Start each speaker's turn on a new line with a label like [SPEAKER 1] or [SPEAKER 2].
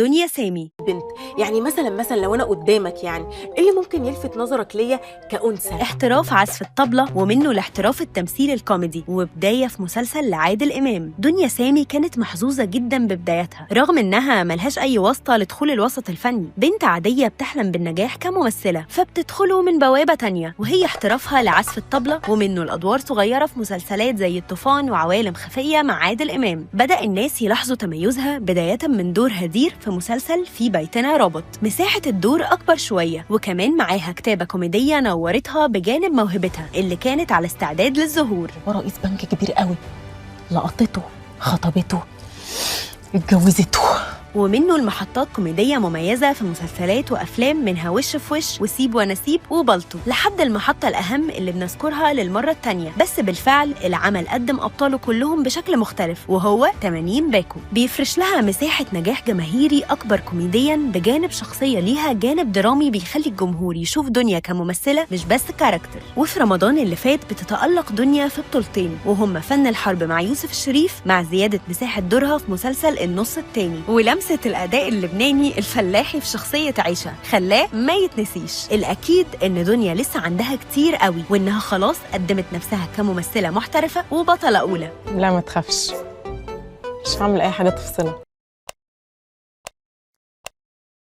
[SPEAKER 1] دنيا سامي.
[SPEAKER 2] بنت يعني مثلا لو انا قدامك، يعني ايه اللي ممكن يلفت نظرك ليا كأنثى؟
[SPEAKER 1] احتراف عزف الطبلة ومنه لاحتراف التمثيل الكوميدي وبداية في مسلسل لعادل إمام. دنيا سامي كانت محظوظة جدا ببدايتها رغم إنها ملهاش أي واسطة لدخول الوسط الفني. بنت عادية بتحلم بالنجاح كممثلة فبتدخله من بوابة تانية، وهي احترافها لعزف الطبلة ومنه الأدوار صغيرة في مسلسلات زي الطوفان وعوالم خفية مع عادل إمام. بدأ الناس يلاحظوا تميزها بداية من دور هدير في مسلسل في بيتنا روبوت. مساحة الدور أكبر شوية وكمان معاها كتابة كوميدية نورتها بجانب موهبتها اللي كانت على استعداد للظهور.
[SPEAKER 2] هو رئيس بنك كبير قوي، لقطته، خطبته، اتجوزته.
[SPEAKER 1] ومنه المحطات كوميدية مميزة في مسلسلات وأفلام منها وش في وش وسيب ونسيب وبلطو، لحد المحطة الأهم اللي بنذكرها للمرة التانية، بس بالفعل العمل قدم أبطاله كلهم بشكل مختلف، وهو 80 باكو. بيفرش لها مساحة نجاح جماهيري أكبر كوميديا بجانب شخصية ليها جانب درامي بيخلي الجمهور يشوف دنيا كممثلة مش بس character. وفي رمضان اللي فات بتتألق دنيا في بطولتين، وهم فن الحرب مع يوسف الشريف مع زيادة مساحة دورها في مسلسل النص التاني، ولمسة الأداء اللبناني الفلاحي في شخصية عيشة خلاه ما يتنسيش. الأكيد إن دنيا لسه عندها كتير قوي، وإنها خلاص قدمت نفسها كممثلة محترفة وبطلة أولى.
[SPEAKER 3] لا ما تخافش، مش هعمل أي حاجة تفصلك.